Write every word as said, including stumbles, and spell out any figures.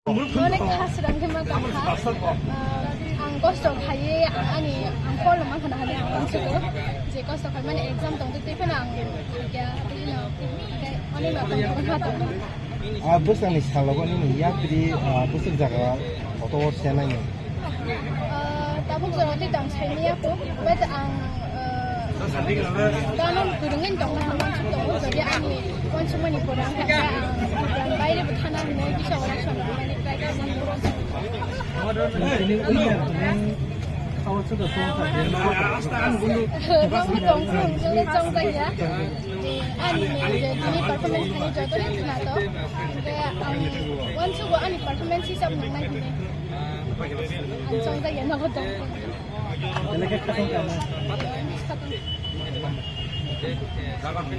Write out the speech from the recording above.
Onek khasrang khe ma tongkha. Ah, ang kosto khaiwi ang ani ang phone rwma khana hwnwi ang uansugo. Je kosto khaimani exam tongtwi twi phano ang khaikha, tei phano tei onek ma tongkha, ma tongkha. Ah, bwsakni salogo nini yapri, ah, bwswk jaga kotor se naino? Ah, tabuk jora twi tong saimanya kho, but ang, ah, tano kwrwngwi tongna hamya khe tongo, jodi ani uansukmani pore ang kha, ang baire bo thana hwnwi kisa uansuk nangmani try khaimani. Nini winner hwnwi khaui sudo song kha. Nokbo tong phuru hwnwi chongjak ya. Ani je tini performance khainai joto ni khna to. Hingke ang uansugo ani performance hisab nangnai hwnwi. Ang chongjak ya nogo tong. Belai khe khatong kha na.